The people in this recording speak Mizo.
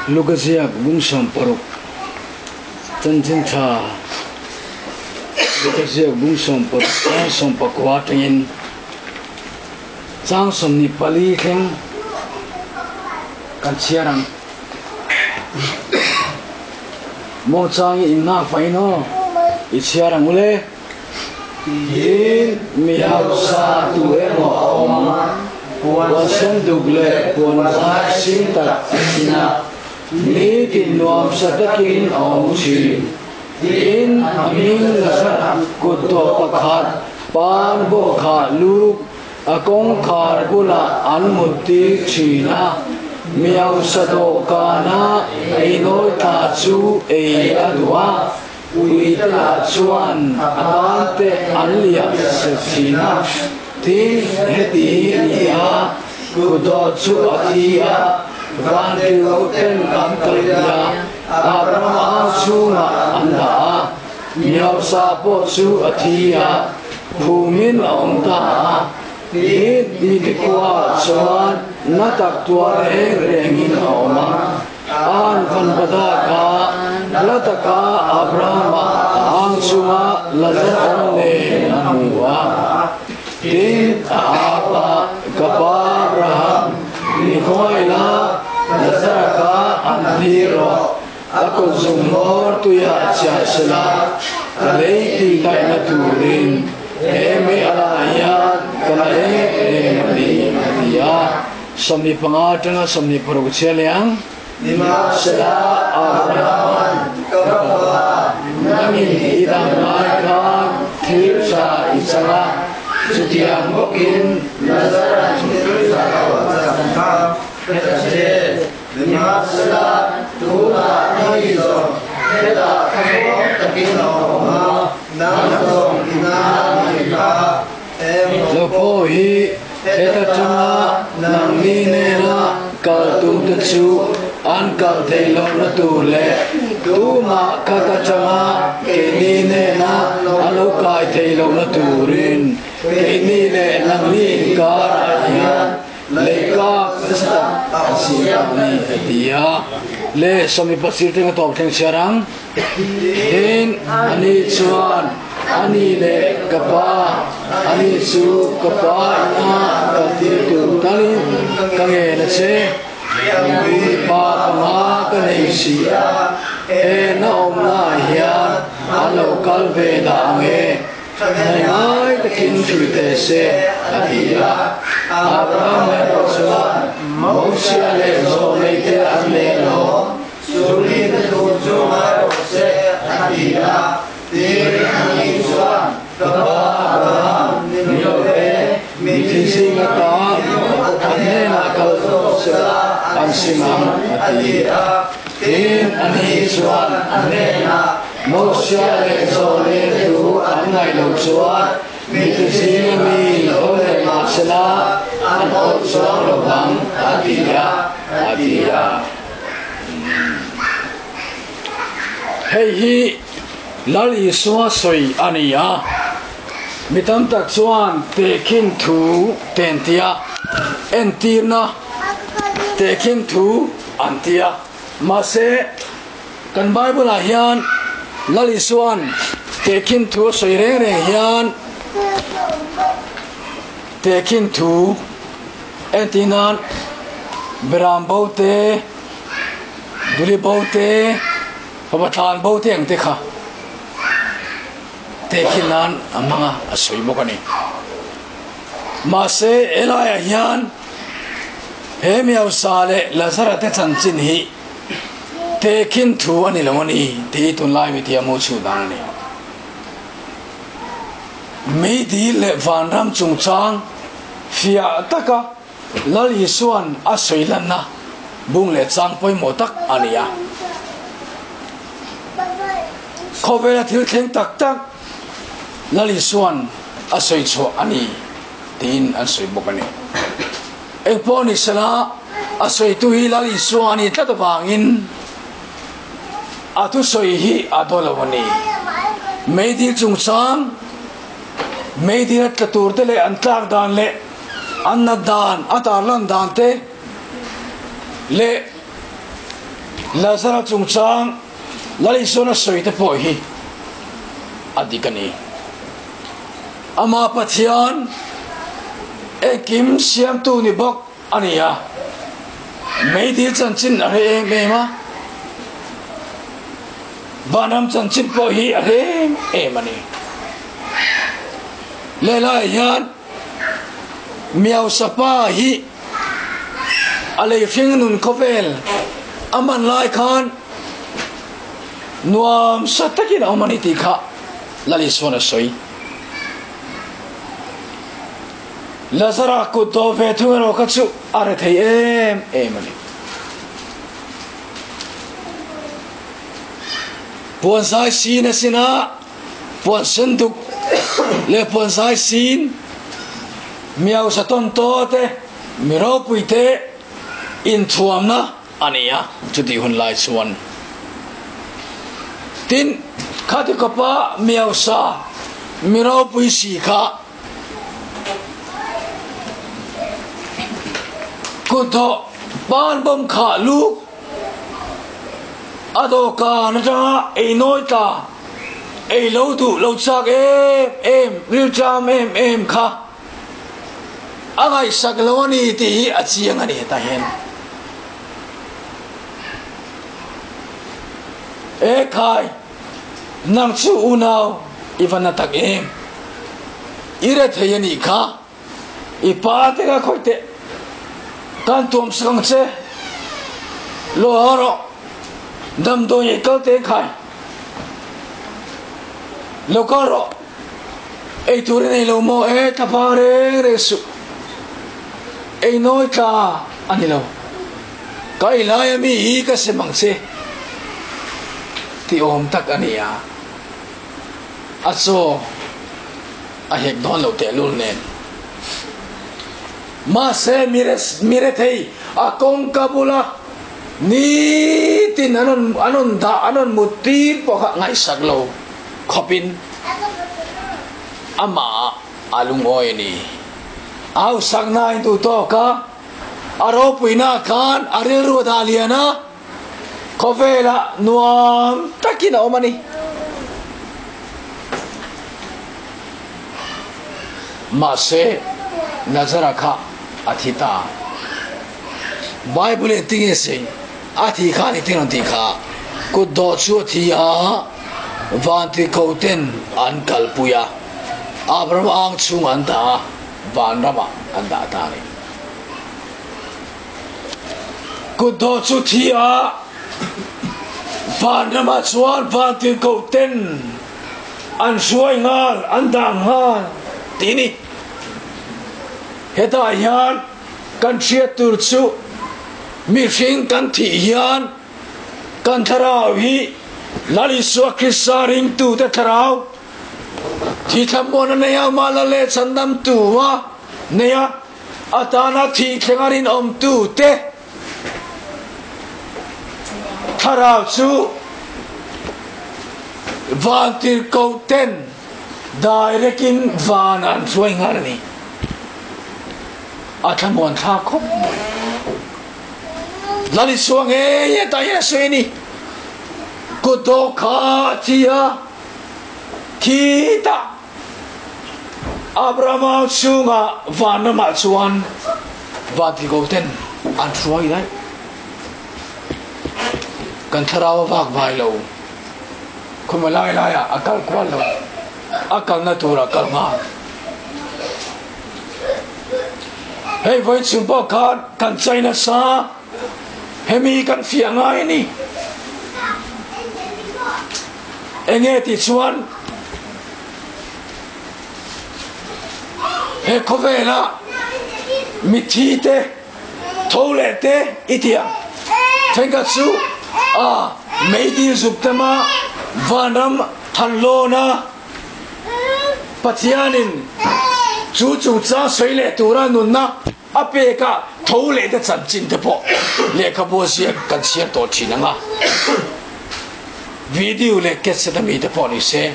Luka ziak bung 60 chanchin tha Luka ziak bung 60 chang 19 atangin chang 24 thleng kan chhiar ang. Maw chang i innghak pahin aw i chhiar ang ule. Tiin mi hausa tu emaw a awm a, puan sen duk leh puan zai sin tak a sin a, nitin nuamsa takin a awm thin. Tiin a hming Lazara kut tawh pakhat pan bawk kha lu a kawngkhar bulah an muttir thin a, mi hausa dawhkana einawi tla chu ei a duh a. Uite lah chuan a tan te an liah sek thin a, tin heti hi a ni a, kutdawh chu a thi a, vantirhkoh ten an kalpui a, Abrahama ang chhungah an dah a, mi hausa pawh chu a thi a, phumin a awm ta a, tin mite khuaah chuan na tak tuar reng rengin a awm a. An van bada kha la taka Abrahama ang chunga Lazar awm nen a hmu a. Tin, a apa, Ka pa Abraham, mi khawngaih la, Lazara kha an thlir rawh, a kut zung hmawr tuiah chiah sela, ka lei tih daihna turin he mei alah hian ka la em em a ni, a ti a. 25 atanga 26 chhia leh ang. Nimahsela, Abrahama'n, Ka fapa, nangin i dam lai khan thil tha i chang a, chutiang bawkin Lazara'n thil tha lo a chang kha hre ta che. Nimahsela, tunah ni zawng hetah thlamuang takin a awm a, nang zawng i na a nih kha. Lo pawh hi heta tanga nangni nena kal tumte chu an kal theih lohna tur leh tumah khat atanga keini nena an lo kai theih lohna turin keini leh nangni inkarah hian leikak nasa tak an siam a ni, a ti a. Le sawmi pasir teng a tawp thleng chhiar ang. Tin, ani chuan, Ani leh ka pa, ani chu ka pa ina kal tir tur talin ka ngen a che. Mipa panga ka nei si a, he na awmnaah hian an lo kal ve dah ang e, hnai ngai takin hrilh teh se, a ti a. Abraham erawh chuan, Mosia leh Zawhneite an nei alawm. Chumi te tur chu ngai rawh se, a ti a. Tin, ani chuan, Ka pa Abraham, ni lo ve, mi thinzing ata a hnenah kal zawk sela an sim ang, a ti a. Tin, ani chuan a hnenah, Mosia leh Zawleh thu an ngaih loh chuan mi thinzing a mi lo leh mah sela an awt chuang lo vang, a ti a, a ti a. Hei hi Lal Isua sawi a ni a, mi tam tak chuan tehkhin thu te an ti a, entirna tehkhin thu an ti a. Mahse, kan Bible-ah hian Lal Isua'n tehkhin thu a sawi reng reng hian tehkhin thu Entir nan Beram bo te, Duli bo te, Fapa thlan bo te ang te kha tehkhin nan a hmang a, a sawi bawk a ni. Mahse helaiah hian he Miausa leh Lazara te chanchin hi tehkhin thu a ni lo a ni tih hi tunlai mithiam ho chhut dan a ni. Meidil leh vanram chungchang fiah taka Lal Isua'n a sawi lanna bung leh chang pawimawh tak a ni a. Khawvela thil thleng tak tak Lal Isua'n a sawi chhuah a ni tiin an sawi bawk a ni. Engpawh ni sela a sawitu hi Lal Isua a nih tlat avangin a thusawi hi a daw lo a ni. Meidil chungchang Meidil a tla tur te leh an tlak dan leh an nat dan a tarlan dan te leh Lazara chungchang Lal Isuan a sawi te pawh hi a dik a ni. Amah Pathian engkim siamtu ni bawk a ni a, meidil chanchin a hre em em a, vanram chanchin pawh hi a hre em em a ni. Lehlaiah hian Miausapa hi a lei hring nun khawvel a man lai khan nuam sa takin a awm a ni tih kha Lal Isuan a sawi. Lazara kut dawh ve thung erawh kha chu a re thei em em a ni. Puan zai sin a sin a, puan sen duk leh puan zai sin miau sa tawn taw te, mi ropui te inthuamna a ni a, chutih hun lai chuan. Tin, khati khawpa miau sa mi ropui si kha Kutthawh pan bawm khah luk a dawhkan atanga ei nawi ta, ei lo duh lo chak em em, rilṭam em em kha a ngaihsak lo a ni tih hi a chiang a ni hetah hian. E khai! Nang chu unau i va na tak em? I re thei a nih kha. I pa te kha khawi teh. Kan tuam sak ang che. Lo haw rawh. Damdawi ngei kal te khai. Lo kal rawh. Ei tur i nei lo maw e thlaphang reng reng suh. Ei nawi tla a ni lo. Ka ei lai a mi hi ka sem ang che tih awm tak a ni a, a chaw a hek dawn lo tehlul nen. Mahse mi rethei a kawngka bula nitin an rawn an rawn dah an rawn mut tir pawh kha ngaihsak lo khawpin amah a lungawi a ni. A hausakna a intuh tawk a. A ropuina khan a rilru a dah lian a, khawvelah nuam takin a awm a ni. Mahse, Lazara kha a thi ta. Bible in tinge sei a thi kha ni tin an tih kha, kut dawh chu a thi a, vantirhkoh ten an kalpui a, Abraham ang chhungah an dah a, vanramah an dah ta a ni. Kutdawh chu thi a, vanramah chuan vantirhkoh ten an hruai nghal, an dah nghal tih a ni. Hetah hian kan hriat tur chu mihring kan thih hian kan thlarau hi Lal Isua Krista ringtute thlarau Thi thlamuan a nei a, mah la leh chhandamtu a nei a, a tana thih thleng a rinawmtu te thlarau chu vantirhkoh ten direct in van ah an hruai nghal a ni. A thlamuan thlak khawp mai. Lal Isua ngei hetah hian a sawi a ni. Kutdawh kha a thi a. Khitah Abrahama chhungah vanramah chuan vantirhkoh ten an hruai daih. Kan thlarau a vak vai lo, khawmai lai laiah a kal kual lo, a kalna turah kal nghal. Hei vawi chung pawh khan kan chai nasa, hemi kan fiah ngai a ni. Enge tih chuan he khawvela mithi te tho leh te i ti ang. Thenkhat chu a meidil zuk te ma vanram han lawn a, Pathianin chu chungchang sawi leh tura nunna A pekah tho leh te chanchin te pawh lehkhabu a ziak kan chhiar tawh thin ang a, video leh cassette ami te pawh ni se.